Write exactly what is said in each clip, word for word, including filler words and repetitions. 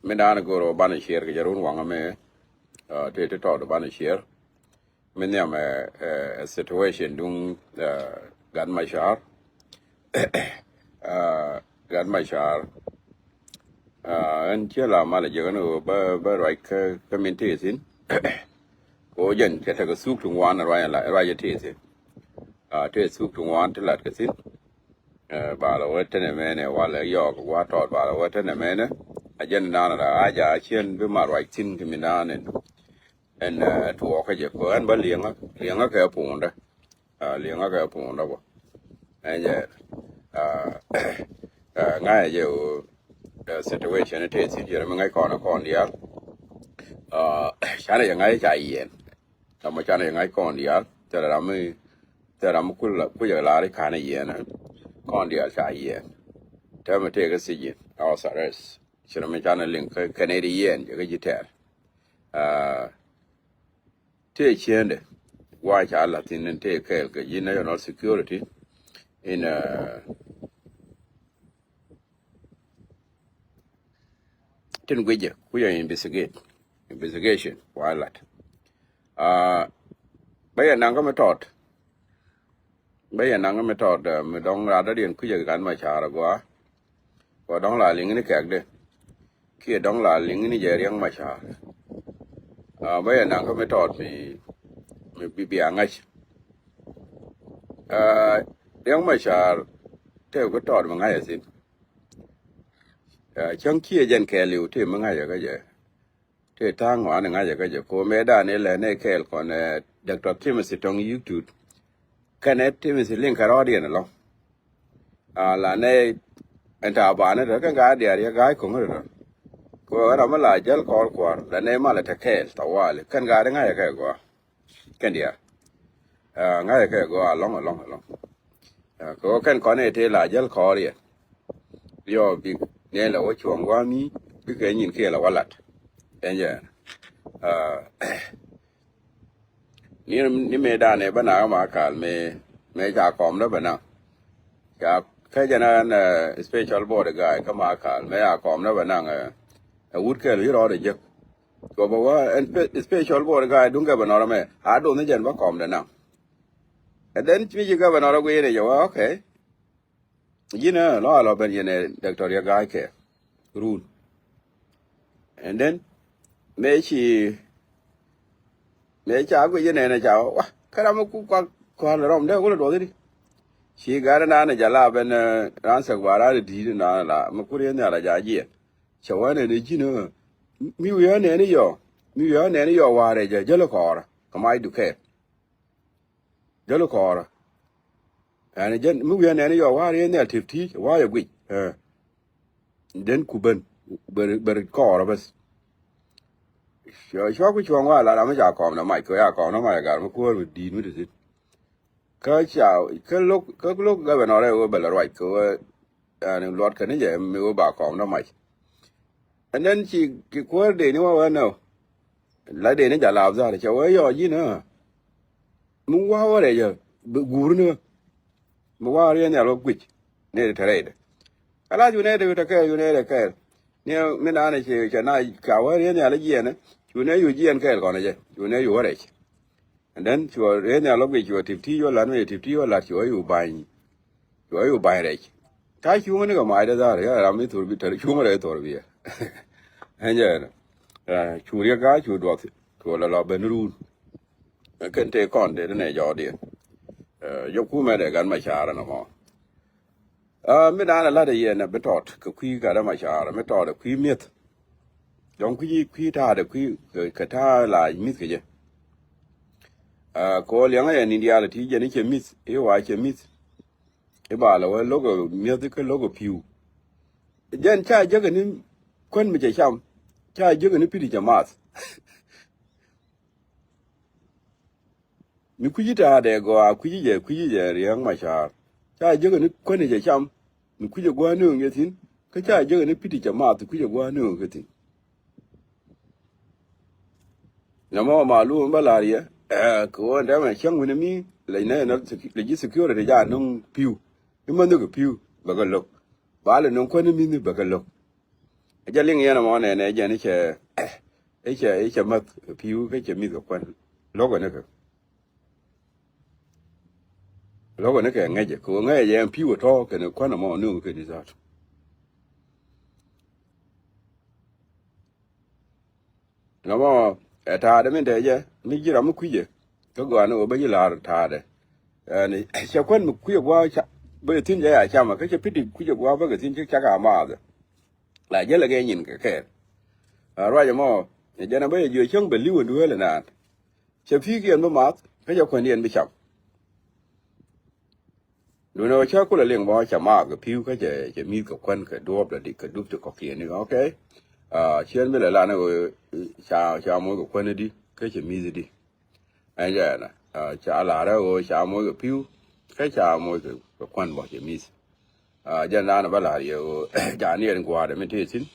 Mi dan go̱r ɔ banɛ share kɛ jɛ run waŋä mɛ. Tëë ti tɔt banɛ share. Mi nhiam ɛ situation duŋ Gat Machar. Gat Machar. Ɛn ciɛ la mal jɛ kɛn ɣöö bä ruac kä min tëë thi̱n. Kɛ ɣöö jɛn cɛ tekɛ thuk ti ŋuan ruac tëë thi̱n. Tëë thuk ti ŋuan ti lat kɛ thi̱n. Ba la wä tenɛ mɛnɛ walɛ yɔɔk wa tɔt ba la wä tenɛ mɛnɛ. A jɛn naan ra a ja ciɛn bi ma ruac thi̱n ti mi naan ɛn. Ɛn tuɔɔk kä jɛ kɔ ɛn ba liɛŋä liɛŋä kɛ puundä. Liɛŋä kɛ puundä bɔ. Ɛn jɛ ŋa̱cɛ jɛ ɣöö situation tëë thi̱n jɛ mi ŋa̱c kɔn kɔn diaal. Canɛ jɛ ŋa̱c ca yiɛn. Ram mi canɛ ŋa̱c kɔn diaal thilɛ ram mi thilɛ ram mi kucɛ lar i̱ kanɛ yiɛn. Kɔn diaal ca yiɛn. Tɛmɛ tëëk kä thijin house arrest. Ci ram mi canɛ liŋ kɛnɛ di yiɛn jɛ kä ji̱ tɛɛr. Tëë ciendɛ wa ca la̱th in tëë kɛɛl kɛ ji̱ national security in tin guicɛ kucɛ investigate investigation wa lat. Bä yɛ naŋ kä mi tɔt bä yɛ naŋ kä mi tɔt mi dɔŋ rat dɔ̱diɛn kucɛ Gat Machar agɔa. Kɔ dɔŋ la liŋ ni kɛk de kiɛ dɔŋ la liŋ ni jɛ Riɛk Machar. Bä yɛ naŋ kä mi tɔt mi mi bi bia ŋa̱c. Riɛk Machar tëë kä tɔt mi ŋa̱c a thin. Cäŋ kiɛ jɛn kɛɛliw tëë mi ŋa̱c a kä jɛ. Tëë ta̱a̱ŋ ɣɔ̱a̱n ŋa̱cä kä jɛ ko mëë dan ilɛ nɛ kɛɛl kɔn Doctor Timothy Tong Yuk Tut. Kɛnɛ Timothy liŋ kɛ rɔɔdiɛn ɛlɔ. La nɛ ɛn ta̱a̱ banɛ tɔ kɛn gaa diaar yɛ ga̱a̱c ko̱ŋ rɛ tɔ. Ko ɣän ram mi la jäl kɔɔr kua̱r la nɛ malɛ te kɛɛl tɔ wali kɛn gaa di ŋa̱cä kɛ gɔaa. Kɛn diaal ŋa̱cä kɛ gɔaa alɔŋ alɔŋ alɔŋ. Kɛ ɣöö kɛn kɔn ɛ tëë la jäl kɔɔr yɛ. Yɔ bik nɛn la wä cuɔ̱ŋ gua̱a̱mi bikɛ nyin kiɛ la wä lat. Ɛn jɛ ni ni mëë danɛ bä naŋ ma kal mëë mëë ca kɔm dä bä naŋ. Ca kä jɛ na ɛn special board guy kä ma kal mëë ca kɔm dä bä naŋ. Ɛ wut kɛl wi̱i̱ rɔɔdɛ jek. Cuɔ bä wä ɛn special board guy duŋ kɛ bä nɔrɔ mɛ a duŋ ni jɛn bä kɔm dä naŋ. And then mi ci governor a guiy ni jɛ wä, okay. Ji̱n ɛ lɔ a lɔ ben yɛn ɛ Doctor Riek Gai kɛ run. And then mëë ci mëë ca guiy yɛn ɛ na ca wä kä ram mi ku kuak kual rɔm dee wulɛ duɔth di. Ci gat na ni jɛ la ben ran sek ba ran di di na la mi kur yɛn ni a la ja jiɛ. Cɛ wä nɛ ni ji̱n ɛ mi wi̱i̱ ɛ nɛ ni yɔ mi wi̱i̱ ɛ nɛ ni yɔ warɛ jɛ jäl kɔɔrä kɛ mac dukɛ. Jäl kɔɔrä. Ɛn jɛn mi wi̱i̱ anɛn yɔ wa̱a̱ riee nhial tëp ti̱i̱c wa̱a̱ yɛ guic. Den ku ben ber kɔɔrä bäth. Cua ku cuɔ̱ŋ wa̱a̱ la ram mi ca kɔm na mac kɛ ya kɔm na mac agar mi kuäär mi di̱i̱t mi ti thi̱n. Kä ca kä lo̱k kä lo̱k gabɛn ɔ rɛy wee bɛ lɛ ruac kɛ wee. Ɛn luɔt kɛ ni jɛ mi wee ba kɔm na mac. And then ci ki kuäär dee ni wä wä nä. La dee ni jɛ laap dhar cɛ wä yɔ ji̱n ɛ. Mi wä wä rɛc ɛ bi guur ni wä. Mi wä riɛn nhial wä guic ni te rɛydɛ. Ala cu nɛ te te kɛɛl cu nɛ te kɛɛl. Ni mi naan ci cɛ na ca wä riɛn nhial jiɛn cu nɛ cu jiɛn kɛɛl kɔn jɛ cu nɛ cu wä rɛc. And then cu riɛn nhial wä guic cu tip ti cu lat mi tip ti cu lat cu wä cu bany. Cuɔ yu ba̱ny rɛc. Ca cuŋä ni kɛ mac dee dhar ya ram mi thor bi tɛr cuŋä rɛc thor bi ya. Ɛn jɛ cu riek gaa cu duɔth cuɔ lɛ lɔ ben run. Kɛn tëë kɔn tëë ti nɛ jɔɔdiɛn. Jɔ kumɛ dee gan ma caarä nɔmɔ. Mi da̱a̱n ɛ la̱t ɛ yɛn ɛ bi tɔt kɛ kui̱ gat ɛ ma caarä mi tɔt ɛ kui̱ mi̱eth. Jɔ̱ŋ kui̱ kui̱ ta̱a̱dɛ kui̱ kɛ ta̱a̱ la mi̱th kɛ jɛ. Kɛ ɣöö liɛŋä yɛn in diaal ɛ ti jɛn i̱ cɛ mi̱th i̱ wa cɛ mi̱th. I̱ ba lɛ wä lo̱k ɛ mi̱eth i̱ kä lo̱k ɛ pi̱u. Jɛn ca jäk ɛ ni kuän mi cɛ cam ca jäk ɛ ni pi̱t i̱ cɛ math. Mi kui̱ci ta̱a̱dɛ gɔaa kui̱ci jɛ kui̱ci jɛ riäŋ ma ca̱a̱r ca jäk ɛ ni kuän i̱ cɛ cam. Mi kui̱c ɛ gua̱a̱r nööŋ yɛ thi̱n kä ca jäk ɛ ni pi̱t i̱ cɛ math kui̱c ɛ gua̱a̱r nööŋ kɛ thi̱n. Nɔmɔ malum bä la̱r yɛ kɛ ɣöö ɛn tɛmɛ cäŋ wi̱ni mi lɛ nɛ lɛ ji̱ security ja nöŋ pi̱u. I̱ mänh kɛ pi̱u bɛ kɛ lo̱k. Ba lɛ nöŋ kuäni mi̱ni bɛ kɛ lo̱k. Ɛ jɛ liŋ yɛn ɛmɔ nɛnɛ jɛn i̱ cɛ, i̱ cɛ, i̱ cɛ mäth pi̱w kä cɛ mi̱th kɛ kuän. Lo̱kɛ ni kɛ, lo̱kɛ ni kɛ ŋäcɛ kɛ ɣöö ŋäcɛ jɛ ɛn pi̱w ɛ tɔ̱ kɛn kuän ɛmɔ ni ɣöö kɛ ni za̱t. Nɔmɔ ɛ ta̱a̱dɛ min te jɛ mi ji̱ ram mi kui̱cɛ. Kä gɔaa ni ɣöö bä ji̱ la̱r ta̱a̱dɛ. Ɛn cɛ kuän mi kui̱cɛ gua̱a̱ ca bä thi̱n jɛ ya camɛ kä cɛ pi̱t kui̱cɛ gua̱a̱ bä kɛ thi̱n cä cak a maathɛ. La jälɛ kɛ nyin kɛ kɛɛl. A ruac ɛmɔ ɛ jɛn a bä yɛ jiö cäŋ bɛ li̱w ɛn dueelɛ naan. Cɛ pi̱i̱kiɛn bi maath kä cɛ kuändiɛn bi cam. Duundɛ ɣöö cä kulɛ liŋ bä cɛ maath kɛ pi̱w kä cɛ, cɛ mi̱th kɛ kuän kɛ duɔ̱ɔ̱p la di kɛ dup ti kɔ̱kiɛn ni, okay. Ciɛn mi lɛ lan ɣöö ca, ca moc kɛ kuän di kä cɛ mi̱th di. Ɛn jɛ ɛnɛ ca la̱rä ɣöö ca moc kɛ pi̱w kä ca moc kɛ kuän bä cɛ mi̱th. Jɛn dan bä la̱r yɛ ɣöö ca niɛn gua̱a̱r mi tëë thi̱n.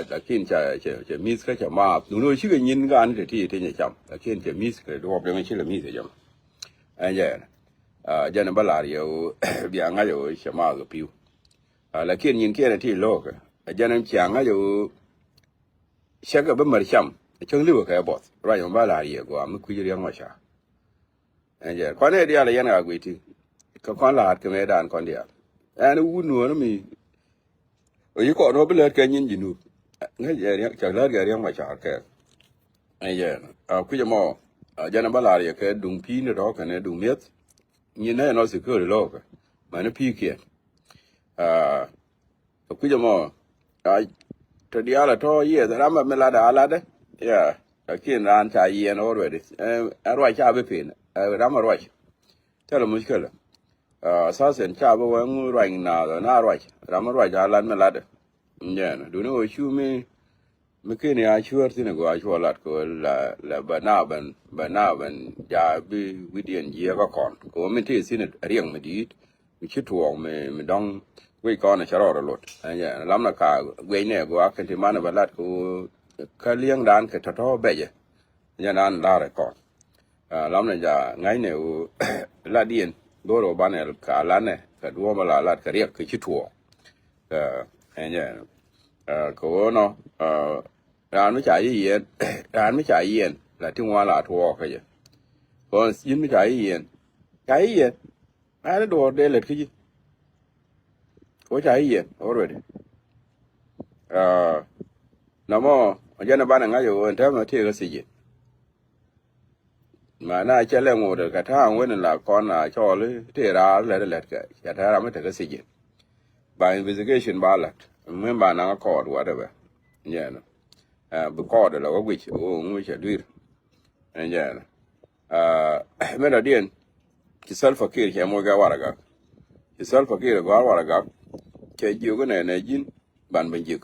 Lakin ca, cɛ, cɛ mi̱th kä cɛ maath. Duundɛ ɣöö cikɛ nyin gaan ti ti ti nyɛ cam. Lakin cɛ mi̱th kɛ duɔ̱ɔ̱p dee mi cikɛ mi̱th ɛ jɛ mɔ. Ɛn jɛ ɛnɛ jɛn bä la̱r yɛ ɣöö bia ŋa̱c ɣöö cɛ maath kɛ pi̱w. Lakin nyin kiɛn ti lo̱o̱kɛ ɛ jɛn cia ŋa̱c ɣöö cäkɛ bä mär cam. Cäŋ li̱wä kɛ buɔth ruac mɔ bä la̱r yɛ gɔaa mi kui̱c riäŋ mɔ ca. Ɛn jɛ kɔn ëë diaal ɛ yɛn ɣaa gui̱c ti kɛ kɔn la̱a̱t kɛ mëë daan kɔn diaal. Ɛn wut nuɔ̱ɔ̱r mi ɣöö yi kɔn wä bi läät kɛ nyin ji̱ nup. Ŋäc ɛ riäŋ cak läät kɛ riäŋ mɔ ca kɛ. Ɛn jɛ a kui̱c ɛmɔ a jɛn bä la̱r yɛ kɛ duŋ pi̱i̱n tɔ̱ kɛn ɛ duŋ mi̱eth. Nyin nɛ nɔ security lo̱o̱kɛ mäni pi̱i̱kiɛn. Ɛ kui̱c ɛmɔ a tɔ diaal ɛ tɔ̱ yiɛth ram ɛ mi latdɛ a latdɛ. Ya lakin raan ca yiɛn already. Ɛ ruac ca bi pen ɛ ram ɛ ruac. Thilɛ muckilɛ. Ɛ sasɛn ca bi wee ŋu ruac naath ɛ na ruac ram ɛ ruac a lat mi latdɛ. Jɛn duuni ɣöö cu mi mi ken ya cuäär thi̱n ɛ gɔaa cuɔ lat kɛ ɣöö la, la bɛ na ben, bɛ na ben ja bi wi̱diɛn jiɛɛk kä kɔn kɛ ɣöö min tëë thi̱n riɛŋ mi di̱i̱t mi ci tuɔɔk mi, mi dɔ̱ŋ guic kɔn ɛ cɛ rɔɔd ɛ lot. Ɛn jɛ lamnɛ ka guic nɛ ɛ gɔaa kɛn ti manɛ bɛ lat kɛ ɣöö kä li̱eŋdan kɛ tɔ̱tɔ̱ bɛcɛ. Ɛn jɛ nan la̱r ɛ kɔn lamnɛ ja ŋa̱cnɛ ɣöö latdiɛn go̱o̱r ɣöö banɛ ka latnɛ kɛ duɔ̱ɔ̱p ala lat kɛ riɛk kɛ ci tuɔɔk. Ɛn jɛ kɛ ɣöö nɔ raan mi ca yiɛn, raan mi ca yiɛn la ti ŋuan la tuɔɔk kä jɛ. Kɔn ji̱n mi ca yiɛn, ca yiɛn. Ɛn duɔ̱ɔ̱r dee lät kä ji̱. Wä ca yiɛn already. Namɔ jɛn banɛ ŋa̱c ɣöö ɛn täämɛ tëë kä thiec ji̱n. Ma na cɛ lɛ ŋot kɛ ta̱a̱ŋ wen la kɔn a cɔɔl i̱ tëë raar lät lät kɛ cɛ tɛ̈r ram i̱ tekɛ thiec ji̱n. Ba investigation ba la̱t mi ba naŋ kɔɔt whatever. Jɛn bi kɔɔt la wä guic ɣöö ŋu cɛ dui̱r. Ɛn jɛn mi dɔ̱diɛn ci Salva Kiir cɛ moc kɛ Waragak. Ci Salva Kiir gɔ̱a̱r Waragak cɛ jiök inɛ nɛ ji̱n ban ben jiök.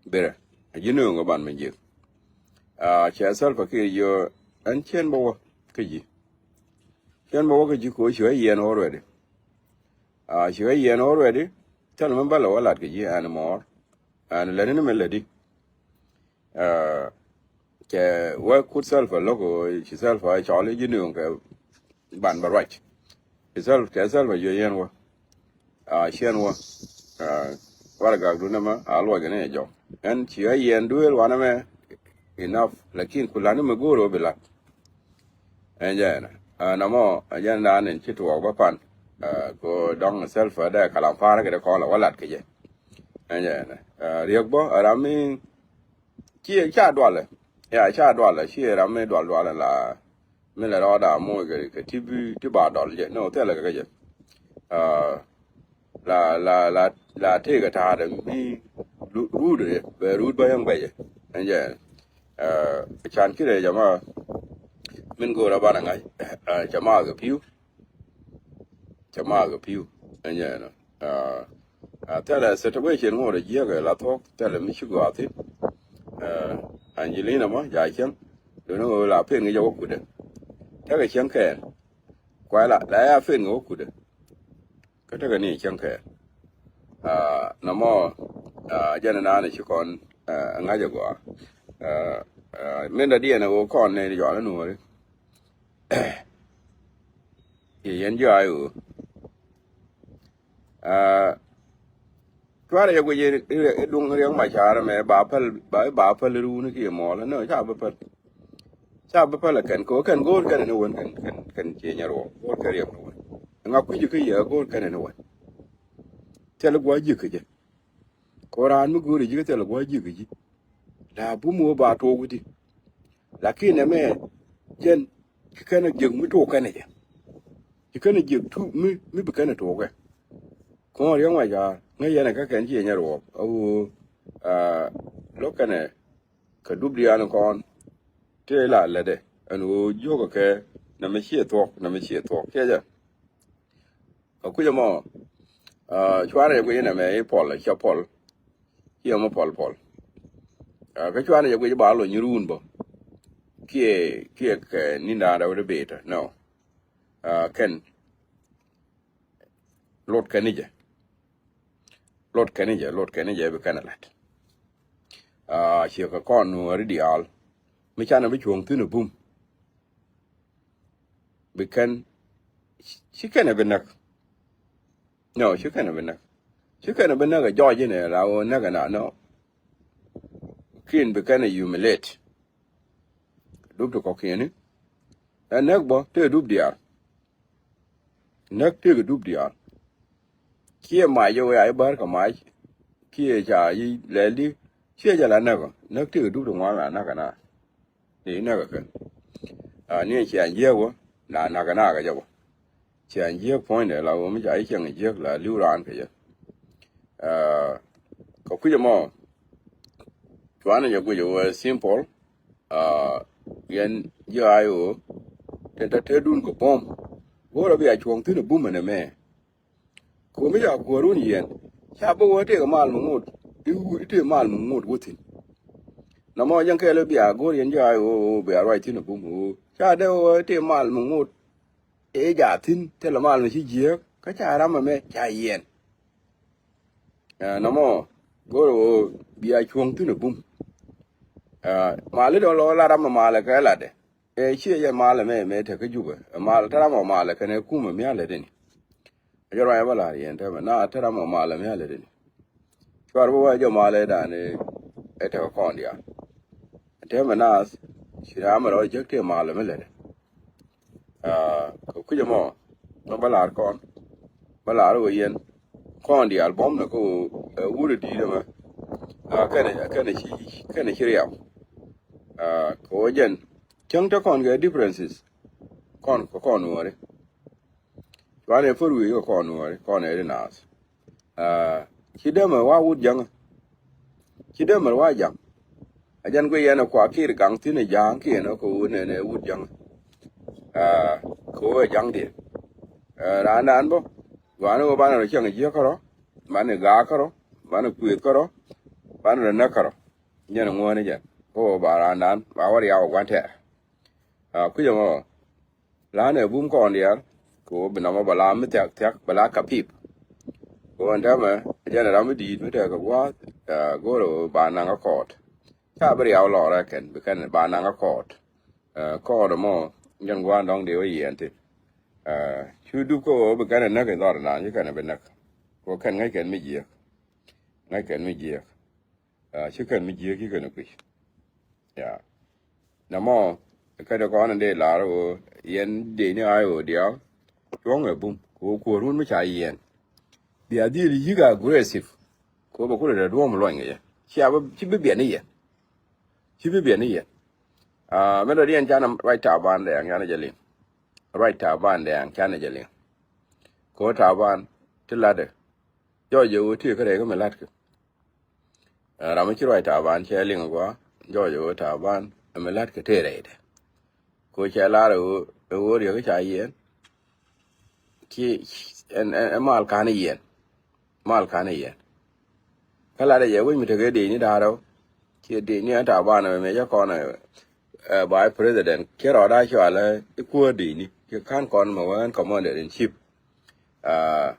Birɛ a ji̱ nööŋ kɛ ban mi jiäk. Cɛ Salva Kiir jiö ɛn cien bä wä kä ji̱. Cien bä wä kä ji̱ kɛ ɣöö ci ɣä yiɛn already. Ci ɣä yiɛn already. Thil mi bä lɛ wä lat kɛ ji̱ ɛn mɔɔr. Ɛn lɛni ni mi lätdi. Cɛ wä kut Salva lo̱k kɛ ɣöö ci Salva cɔl i̱ ji̱ nööŋ kɛ ban bä ruac. Ci Salva, cɛ Salva jiö yɛn wä. A ciɛn wä. Waragak dun ɛmɛ a luɔc kɛ ni ɛ jɔk. Ɛn ci ɣä yɛn duëël wanɛ mɛ enough. Lakin ku la̱ni mi go̱o̱r ɣä bi la̱t. Ɛn jɛ ɛnɛ. Namɔ ɛ jɛn dan in ci tuɔɔk bä pan. Ko dɔŋ Salva dee kalam pa̱a̱r kɛ dee kɔn lɛ wä lat kɛ jɛ. Ɛn jɛ ɛnɛ. Riek bä ram mi ci ca dualɛ. Ya ca dualɛ ci ram mi dual dualɛ la. Mi lɛ rɔɔda moc kɛ ti bi ti ba dɔl jɛ ni wä thilɛ kɛ kɛ jɛ. La la la la tëëkɛ ta̱a̱dɛ mi ruut bɛ ruut bä yäŋ bɛ jɛ. Ɛn jɛ can ci rɛy jɛ ma min go̱o̱r a banɛ ŋa̱c. Cɛ maath kɛ pi̱w. Cɛ maath kɛ pi̱w. Ɛn jɛ ɛnɔ. Thilɛ situation ŋot a jiäkɛ la thuɔ̱k thilɛ mi ci gɔaa thi̱n. Angelina mɔ ja cieŋ. Duni ɣöö la pen ŋi̱c a wä kudɛ. Tekɛ cieŋ kɛɛl. Kuay la la ya pen ŋi̱c wä kudɛ. Kä tekɛ ni cieŋ kɛɛl. Nɔmɔ jɛn naan ci kɔn ŋa̱c a gɔaa. Min dɔ̱diɛn a ɣöö kɔn ni jɔal a nuɔ̱ɔ̱ri. Yɛ yɛn jiɔ a ɣöö. Cuarɛ yɛ guic i̱ duŋ Riɛk Macar ɛmɛ ba päl, ba, ba päl i̱ ruuni kiɛ mɔɔl. Nɔ, ca bi päl. Ca bi päl ɛ kɛn kɛ ɣöö kɛn go̱o̱r kɛn ni wän kɛn, kɛn, kɛn cië Nyarwɔk. Go̱o̱r kɛn Riɛk ni wän. Ŋa kui̱c kä yɛ go̱o̱r kɛn ni wän. Thil gua̱a̱c ji̱ kä jɛ. Kɛ ɣöö raan mi go̱o̱r ji̱ kä thil gua̱a̱c ji̱ kä ji̱. La bum wä ba tuɔɔk di. Lakin ɛmɛ jɛn ci kɛn a jiäk mi tuɔɔk kɛn jɛ. Ci kɛn a jiäk tu mi, mi bi kɛn a tuɔɔkɛ. Kɔn Riɛk Macar ŋäc yɛn ɛ kä kɛn cië Nyarwɔk. A ɣöö, aa, lo̱k kɛn ɛ kɛ dup diaal in kɔn. Tëë la lätdɛ ɛn ɣöö jiökɛ kɛ nɛmɛ ciɛ thuɔ̱k, nɛmɛ ciɛ thuɔ̱k. Kiɛ jɛ. Kɛ kui̱c ɛmɔ, aa, cuarɛ jɛ guic nɛmɛ i̱ pɔl, cɛ pɔl. Ciɛ mɔ pɔl pɔl. Aa, kä cuarɛ jɛ guic ba lɔ nyirun bä. Kiɛ, kiɛ kɛ nindan rɛw di beta. Nɔ. Aa, kɛn. Lot kɛn ni jɛ. Lot kɛn ni jɛ, lot kɛn ni jɛ bi kɛn a lat. Aa, ciɛ kɛ kɔn Nuääri diaal. Mi canɛ bi cuɔ̱ŋ thi̱n a bum. Bi kɛn, ci kɛn a bi näk. Nɔ, ci kɛn a bi näk. Ci kɛn a bi näk a jɔɔc inɛ la ɣöö näk a na, nɔ. Kiɛn bi kɛn a humiliate. Dup ti kɔ̱kiɛni. Ɛ näk bä tëë dup diaal. Näk tëëkɛ dup diaal. Ciɛ mac jɛ wee a i̱ bär kɛ mac. Kiɛ ca i̱ lɛl di. Ciɛ jɛ la näk ɔ. Näk tëëkɛ dup ti ŋuan la näk kɛ na. Ni näk kɛ kɛ. A, ni ciɛ jiääk wä la näk kɛ na kɛ jɛ wä. Ciɛ jiääk puɔ̱nydɛ la wä mi ca i̱ cieŋ jiääk la li̱w raan kɛ jɛ. A, kɛ kui̱c ɛmɔ. Cuanɛ jɛ guic wä simple. A, yɛn ji̱ a i̱ ɣöö tin te te dun kɛ buɔ̱m. Go̱o̱rä bia cuɔ̱ŋ thi̱n ɛ bum ɛn ɛmɛ. Ko̱mi ca kuäärun yɛn ca bi wä tëëk mal mi ŋot. I̱ tëëk mal mi ŋot wä thi̱n. Nɔmɔ jɛn kɛɛl bia go̱o̱r yɛn ji̱ a i̱ ɣöö bia ruac thi̱n ɛ bum ɣöö ca dee wä tëëk mal mi ŋot. Ëë ja thi̱n thilɛ mal mi ci jiääk kä ca ram ɛmɛ ca yɛn. Ɛ, nɔmɔ go̱o̱r ɣöö bia cuɔ̱ŋ thi̱n ɛ bum. Ɛ, mal i̱ dɔ̱ŋ lɔ la ram ɛ mal ɛ kɛ latdɛ. Ɛ, ciɛ jɛ mal ɛmɛ mɛ tekä Jubɛ. Ɛ, mal te ram ɛ mal ɛ kɛn ɛ kumɛ mia̱a̱ lätdɛ ni. Ɛ jɛ ruac ɛ bä la̱r yɛn täämɛ na te ram ɛ mal ɛ mia̱a̱ lätdɛ ni. Cuar bä wä jɛ mal ɛ dan ɛ tekä kɔn diaal. Täämɛ naath ci ram ɛ rɔ jek tëë mal ɛ mi lätdɛ. Aa, kɛ kui̱c ɛmɔ, mɛ bä la̱r kɔn, bä la̱r wä yɛn kɔn diaal bɔm nɛ kä ɣöö, ɛ, wut ɛ di̱i̱t ɛmɛ. Aa, kɛnɛ, kɛnɛ ci, kɛnɛ ci riaw. Aa, kɛ ɣöö jɛn cäŋ te kɔn kɛ differences kɔn kɛ kɔn Nuääri. Cuanɛ pär wi̱i̱ kɛ kɔn Nuääri kɔn ɛ ri naath. Aa, ci dämɛ wa wut jäŋä. Ci dämɛ wa jaŋ. A jɛn guiy yɛn ɛ kua kir gaŋ thi̱n ɛ ja̱a̱ŋ kiɛn ɛ kɛ wut nɛn ɛ wut jäŋä. Aa, kɛ wee jaŋ diɛ. Aa, raandan bä gua̱a̱n ɛ wä banɛ rɔ cäŋ jiäk kärɔ, banɛ gaak kärɔ, banɛ kuëëth kärɔ, banɛ rɔ näk kärɔ. Jɛn ɛ ŋuäänä jɛn kɛ wä ba raandan ba wä riaw ɛ gua̱n tɛɛr. Aa, kui̱c ɛmɔ. La̱a̱n ɛ bum kɔn diaal kɛ ɣöö bi nɔmɔ bɛ la mi thiak thiak bɛ la kapip. Kɛ ɣöö ɛn täämɛ jɛn ɛ ram mi di̱i̱t mi tekɛ gua̱a̱th, ɛ, go̱o̱rɛ ɣöö ba naŋ kä kɔɔt. Ca bi riaw lɔɔrɛ kɛn bi kɛn ba naŋ kä kɔɔt. Ɛ, kɔɔt ɛmɔ jɛn gua̱a̱n dɔ̱ŋ dee wä yiɛɛn thi̱n. Ɛ, cu dup kä ɣöö bi kɛn ɛ näk in dhɔr naan ci kɛn ɛ bi näk. Kɛ ɣöö kɛn ŋäc kɛn mi jiääk. Ŋäc kɛn mi jiääk. Aa, ci kɛn mi jiääk ci kɛn kui̱. Ya. Nɛmɔ kɛn kɔn in dee lar ɣöö yɛn dee ni a i̱ ɣöö diaal cuɔ̱ŋ ɛ bum kɛ ɣöö kuäär wun mi ca yiɛn. Bia dhil yi̱k aggressive kɛ ɣöö bɛ kulɛ dee duɔ̱ɔ̱m luɔny kɛ yɛ. Cia bi, ci bi biɛn ni yɛn. Ci bi biɛn ni yɛn. Aa, mɛn dɔ̱diɛn canɛ ruac Taban Dɛɛŋ canɛ jɛ liŋ. Ruac Taban Dɛɛŋ canɛ jɛ liŋ. Kɛ ɣöö Taban ti latdɛ. Jɔɔc ɛ ɣöö ti kä rɛy kä mi la̱tkɛ. Ɛ, ram mi ci ruac Taban cɛ liŋ ɛ gɔaa, jɔɔc ɛ ɣöö Taban ɛ mi la̱t kɛ tëë rɛydɛ. Kɛ ɣöö cɛ lar ɛ ɣöö, ɛ ɣöö riɛk ca yiɛn. Ci, ɛn, ɛn, ɛn mal ka̱n yiɛn. Mal ka̱n yiɛn. Kä latdɛ jɛ wec mi tekɛ dec ni da̱ŋ rɛw. Ciɛ dec ni ɛn Taban ɛ mɛ cä kɔn ɛ, ɛ, vice president. Ciɛ rɔɔda cɔal ɛ i̱ kuäär dec ni. Ciɛ ka̱n kɔn mɛ wä ɛn commander in chief. Aa,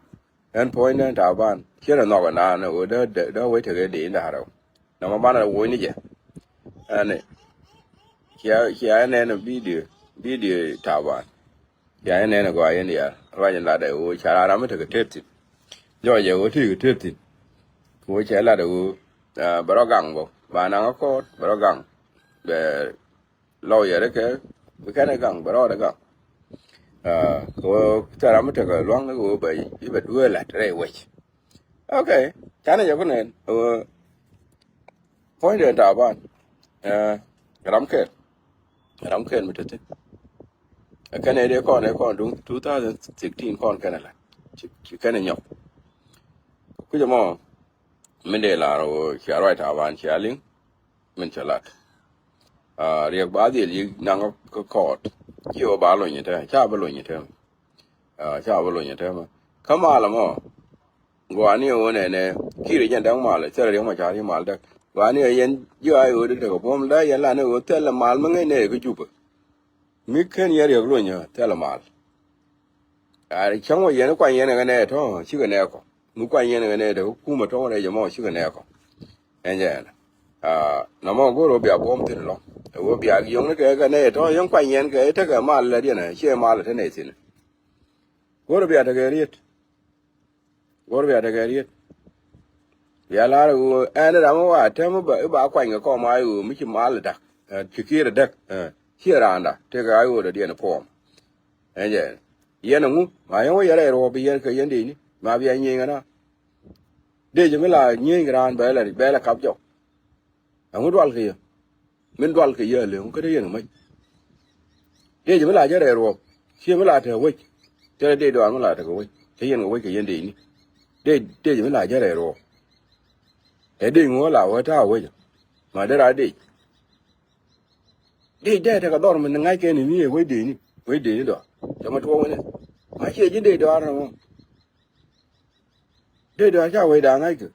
ɛn puɔ̱nydä Taban ciɛ rɛ nhɔk ɛnan ɛ ɣöö dee, dee, dee wec tekɛ dee in da̱ŋ rɛw. Nɔmɔ banɛ rɛ woc ni jɛ. Ɛn cia, cia ɛn nɛn ɛ bidio, bidio Taban. Cia ɛn nɛn ɛ gɔaa yɛn diaal ruac in latdɛ ɣöö ca ram mi tekɛ tëët thi̱n. Jɔɔc ɛ ɣöö tekɛ tëët thi̱n. Wee cɛ lat ɛ ɣöö bɛ rɔ gaŋ bä ba naŋ ɛ kɔɔt bɛ rɔ gaŋ bɛ lɔw yɛ rɛ kɛ bi kɛn ɛ gaŋ bɛ rɔɔdɛ gaŋ. Kɛ ɣöö thil ram mi tekɛ luaŋ kɛ ɣöö bɛ i̱ bɛ duee lat rɛy wec. Ok. Canɛ jɛ ku nɛn ɣöö puɔ̱nydɛ Taban ram kɛl ram kɛl mi te thi̱n. Ɛ kɛn ɛ dee kɔn ɛ kɔn duŋ two thousand sixteen kɔn kɛn ɛ la ci kɛn ɛ nyɔk. Kucä mɔ min dee lar ɣöö cia ruac Taban cia liŋ min cɛ lat. Riɛk ba dhil yi naŋ kä kɔɔt ci ɣöö ba lony ɛ tɛmɛ ca bä lony ɛ tɛmɛ. Ca bä lony ɛ tɛmɛ kä mal ɛmɔ. Guani ɣöö nɛnɛ ki̱i̱r jɛn däk mal thilɛ riɛk ma ca ri̱ mal däk. Guani ɣöö yɛn ji̱ ay ɣöö di tekɛ buɔ̱m la yɛn lan ɣöö thilɛ mal mi ŋäc nɛ kä Jupä. Mi ken yɛn riɛk luny ɛ thilɛ mal. Cäŋ wä yɛn kuany yɛn kɛ nɛ tɔ̱ cikɛ nɛ kɔ mi kuany yɛn kɛ nɛ tɔ̱ kä kumɛ tɔ̱ rɛc ɛmɔ cikɛ nɛ kɔ. Ɛn jɛ ɛn nɔmɔ go̱r wä bia buɔ̱m thin lɔ wä bia yɔŋni kɛ kɛ nɛ tɔ̱ yɛn kuany yɛn kɛ tekɛ mal lɛ diɛn ciɛ mal te nɛ thin. Go̱r wä bia tekɛ riet. Go̱r bia tekɛ riet. Bia lar ɣöö ɛn ram mi wa tɛm i̱ ba kuany kɛ kɔm ay ɣöö mi ci mal i̱ da̱k ci kiir i̱ däk. Ciɛ raanda tekɛ ay ɣöö dɔ̱diɛn i̱ puɔm. Ɛn jɛ yɛn ɛŋu ma yɛn wä yɛn rɛy ruɔɔp bi yɛn kɛ yɛn dee ni ma bia nyieny kɛ na. Dee jɛ mi la nyieny kɛ raan bɛ lɛ bɛ lɛ kap jɔk. Ɛŋu dual kɛ yɛ min dual kɛ yɛ lëŋ kä te yɛn kɛ mäc. Dee jɛ mi la jɛ rɛy ruɔɔp ciɛ mi la te wec. Te dee dual mi la te kɛ wec te yɛn kɛ wec kɛ yɛn dee ni. Dee dee jɛ mi la jɛ rɛy ruɔɔp. Ɛ dee ŋuɔ la wä ta̱a̱ wec ma dee ra dee. Dee dee te kɛ dhɔr mi ni ŋa̱c kɛ ni mi ɛ wec dee ni wec dee ni dɔɔr. Cɛ ma tuɔɔk ni ma ciɛ ji̱ dee dɔɔr ni mɔ. Dee dɔɔr ca wec daa ŋa̱c kɛ.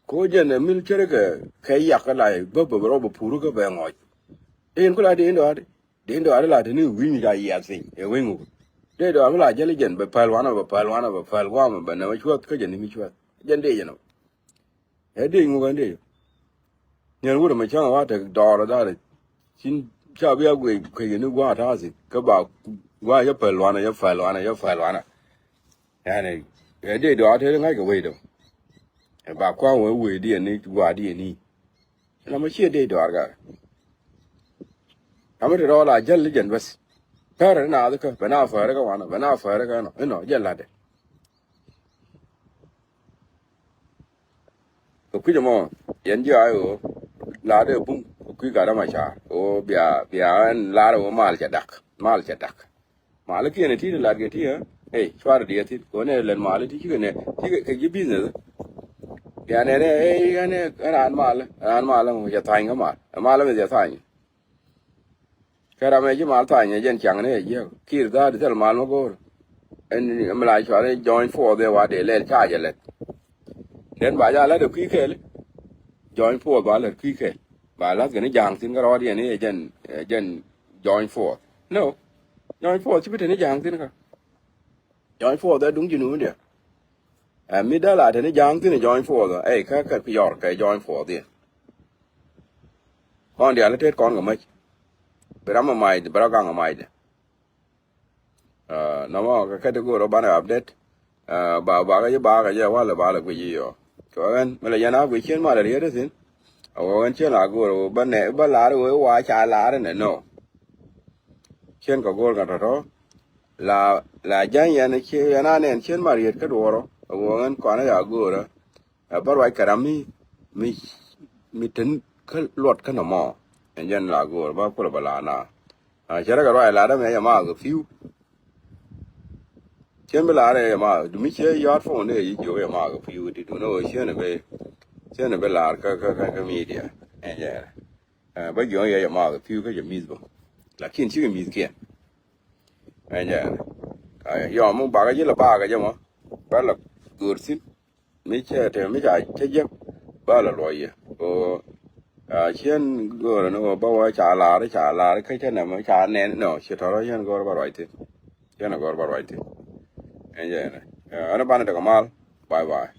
Ko jɛn ɛ mil cärä kɛ kɛ yak kɛ la bä bä rɔ bä pur kä bɛ ŋɔc. Dee in ku la dee in dɔɔr dee in dɔɔr la te ni wi̱ny ca yiath piny ɛ wi̱ny ŋuk. Dee dɔɔr mi la jäl jɛn bɛ päl wanɛ bɛ päl wanɛ bɛ päl guamɛ bɛ nɛmɛ cuäth kä jɛn ni mi cuäth jɛn dee jɛn ɔ. Ɛ dee ŋuk ɛn dee jɛ niɛn wurɛ mɛ cäŋ wa tek dɔɔr dharɛ. Cin ca bia guic kuec ni gua̱a̱ ta̱a̱ thi̱n kä ba gua̱a̱ yɛ päl wanɛ yɛ päl wanɛ yɛ päl wanɛ. Yani ɛ dee dɔɔr te ri ŋa̱c kɛ wecdɛ. Ɛ ba kua̱ŋ wee wee diɛn ni gua̱a̱ diɛn ni. Ɛn amä ciɛ dee dɔɔr kä. Amä te rɔɔl a jäl ni jɛn bäth. Pɛr ni naath kä bɛ na fäär kä wanɛ bɛ na fäär kä nɔ inɔ jɛl latdɛ. Kɛ kui̱c ɛmɔ yɛn ji̱ ay ɣöö latdɛ buŋ kɛ kui̱ gat ama ca̱a̱r ɣöö bia bia ɛn lar ɣöö mal cɛ dak mal cɛ dak. Mal kiɛn ɛ ti̱i̱t lat kɛ ti̱i̱ ɛ ey cuarɛ diɛ thi̱n kɛ ɣöö nɛ lät mal ti cikɛ nɛ cikɛ kɛ ji̱ business. Bia nɛ nɛ ey ɛn ɛ raan mal raan mal ɛmɔ cɛ tha̱a̱ny kä mal ɛ mal ɛmɛ cɛ tha̱a̱ny. Kɛ ram ɛ ji̱ mal tha̱a̱ny ɛ jɛn caŋ ni ɛ jiäk kiir dha̱a̱r thil mal ma go̱o̱r. Ɛn mi la cual ni jɔny puɔth ɛ wa dee lɛl ca jɛ lɛt. Den ba ja lät ɛ kui̱ kɛɛl. Jɔny puɔth ba lät kui̱ kɛɛl ba la̱th kɛ ni ja̱a̱ŋ thi̱n kä rɔɔd yɛn ni ɛ jɛn ɛ jɛn jɔny puɔth. No. Jɔny puɔth ci bi te ni ja̱a̱ŋ thi̱n kä. Jɔny puɔth ɛ duŋ ji̱ nuun diɛ. Ɛ mi dee la te ni ja̱a̱ŋ thi̱n jɔny puɔth ɛ kä kɛ yɔr kɛ jɔny puɔth yɛ. Kɔn diaal itet kɔn kɛ mäc. Bi ram ɛ macdɛ bi rɔ gaŋ ɛ macdɛ. Nɔmɔ kɛ kɛt igo̱o̱r ɔ banɛ update. Ba ba kɛ ji̱ ba kɛ jɛ walɛ ba lɛ guic i̱ yɔ. Kɛ ɣän mi lɛ yɛn a guic cien mal ɛ riet ithin. A wä ɣän cien la go̱o̱r ɔ bä nɛ bä lar wee wa ca lar inɛ nɔ. Cien kɛ go̱o̱r kɛ tɔ̱tɔ̱. La la ja̱ny yɛn ci yɛn a nɛn cien mal riet kä duɔ̱ɔ̱r ɔ a wä ɣän kɔn i̱ a go̱o̱r ɔ. Ɛ bä ruac kɛ ram mi mi mi ten kä luɔt kä nɔmɔ. Ɛn jɛn la go̱o̱r bä kulɛ bä la na. Cɛ rɛ kɛ ruac la dämɛ jɛ maak kɛ pi̱w. Cien bi lar jɛ maak dumi ciɛ yɔt phone dee yi jiök jɛ maak kɛ pi̱w di dun ɛ ɣöö cien bi cien bi lar kä kä kä media. Ɛn jɛn bä jiök jɛ jɛ maak kɛ pi̱w kä jɛ mi̱th bä. Lakin cikɛ mi̱th kiɛn. Ɛn jɛn yɔm mi bakä ji̱ lɛ bakä jɛ mɔ bä lɛ go̱o̱r thi̱n. Mi cɛ te mi ca cä jiäk ba la luɔc yɛ. Ko a cien go̱o̱rä ni wä ba wä ca lar ca lar kä cä nɛm ca nɛn nɔ ci tɔrɔ cien go̱o̱r ba ruac thi̱n. Cien go̱o̱r ba ruac thi̱n. Ɛn jɛ ɛn ɛn banɛ tekɛ mal. Bye bye.